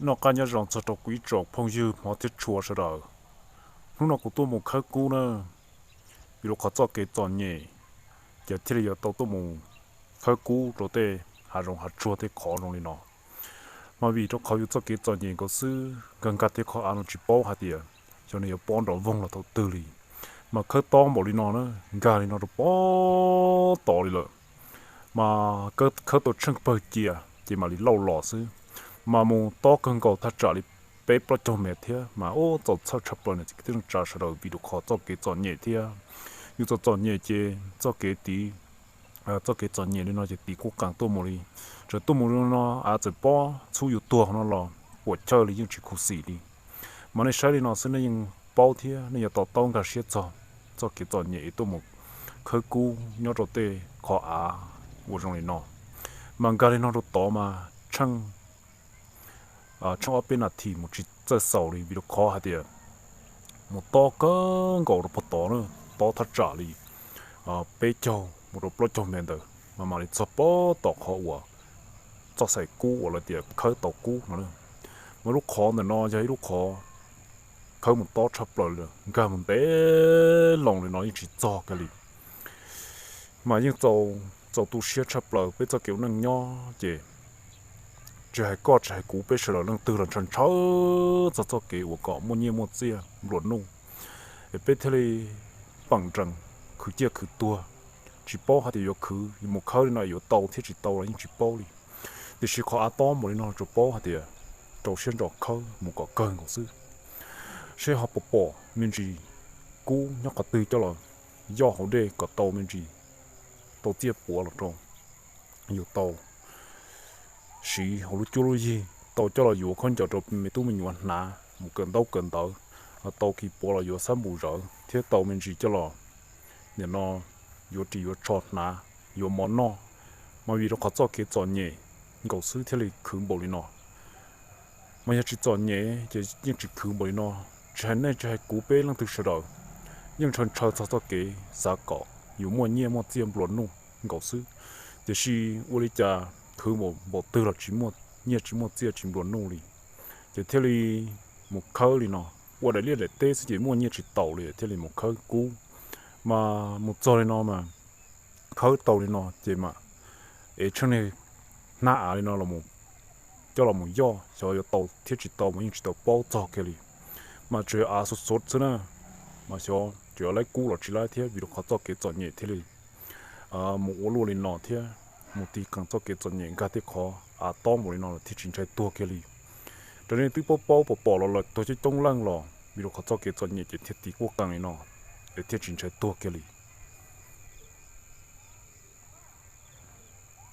Noj qab nyob zoo txog rau kuv ib tsoom phooj ywg hmov thiab tshua sawv daws. Hnub no kuv tuaj mus khawb kub na, vim rau qhov txoj kev txom nyem, ces thiaj li yuav tau tuaj mus khawb kub rau tej hav zoov hav tsuag tej qhov zoo li no. Mas vim rau qhov yus txoj kev txom nyem nkaus xwb, nkag nkag tej qhov av no tsis paub hais tias xyov nws yuav pob nrov voog los thaum twg li. Mas khawb tob npaum li no na, nkag li no rau pob tod li lawm. Mas khawb tau tsheej pawg cia ces mam li lauj los xwb. Mas mus tob kawg nkaus thaj tsam li peb plaub caug mev thiab mas ub txaus txhawj tshaj plaws niam txiv kwv tij neej tsa sawv daws vim rau qhov txoj kev txom nyem thiab. Yus txom txom nyem ces txoj kev tiv, txoj kev txom nyem li no ces tiv kuj qees tuaj mus li. Txawm tuaj mus li no av txawm pob txhub yus tuag hauv no los puam chawj li yeej tsis khuv xim li. Mas nej saib li no xwb nej yeej paub thiab nej yuav to taub nkag siab txog txoj kev txom nyem es tuaj mus khawb kub nyob rau tej qhov av uas zoo li no. Mas nkag li no rau tod mas tsheej, tsheej ob peb nas this mus tsis txawj xaus li vim rau qhov hais tias mus tob kawg nkaus rau pog tod na, tob thaj tsam li peb caug mus rau plaub caug mev ntawd mas mam li txog pob tom qhov uas txoj xaim kub uas lawv tias khawb tau kub no. Mas lub qhov ntawm no yog ib lub qhov khawb mus tob tshaj plaws li, nkag mus ntev loo li no yeej tsis txog kiag li. Mas yeej txaus tu siab tshaj plaws peb txoj kev ua neej nyob ces tsis hais koj tsis hais kuv peb sawv daws leej twg los ntshaw ntshaw txog txoj kev uas kom muaj nyiaj muaj txiaj nplua nuj, es peb thiaj li peem nrees khwv ciaj khwv tuag. Tsis paub hais tias yuav khwv yuav mus khawb li no yuav tau thiab tsis tau los yeej tsis paub li. Tiam sis qhov av tob npaum li no tsuas paub hais tias rau siab ntso khawb mus kom kawg nkaus xwb, seb ho puas pom me ntsis kub nyob qhov twg coj los yoj hauv dej kom tau me ntsis, tau txiaj puav los rau yus tau siv hauv lub cuab lub yig, tau coj los yuav khaub ncaws rau me tub me nyuam hnav mus kawm ntaub kawm ntawv, tau kis puav los yuav xab npum zawv thiab tau me ntsis coj los nim no yuav ris yuav tsho hnav yuav mov noj. Mas vim rau qhov txoj kev txom nyem nkaus xwb thiaj li khwv npaum li no. Mas yog tsis txom nyem ces yeej tsis khwv npaum li no. Tsis hais nej tsis hais kuv peb leej twg sawv daws yeej ntshaw ntshaw txog txoj kev xav kom yus muaj nyiaj muaj txiaj nplua nuj nkaus xwb. Tiam sis ua li cas khwv npaum twg los tsis muaj nyiaj tsis muaj txiaj tsis nplua nuj li. Ces thiaj li mus khawb li no, ua daim liaj daim teb xwb ces muaj nyiaj tsis taus li thiaj li mus khawb kub. Mas mus txog li no mas khawb tau li no ces mam ev tsheej niag hnab av li no los coj los mus yoj xyov yuav tau thiab tsis tau mas yeej tsis tau paub txog kiag li. Mas tsuas yog av xuv xuv xwb na, mas xyov tsuas yog laib kub los tsis laib thiab vim rau qhov txoj kev txom nyem thiaj li mus ua luaj li no thiab mus tiv qees txoj kev txom nyem nkag tej qhov av tob npaum li no lawm thiaj tsis ntshai tuag kiag li. Raws li twb paub paub pom pom los lawm tuag coob coob leej los vim rau qhov txoj kev txom nyem ces thiaj tiv kuj qees li no es thiaj tsis ntshai tuag kiag li.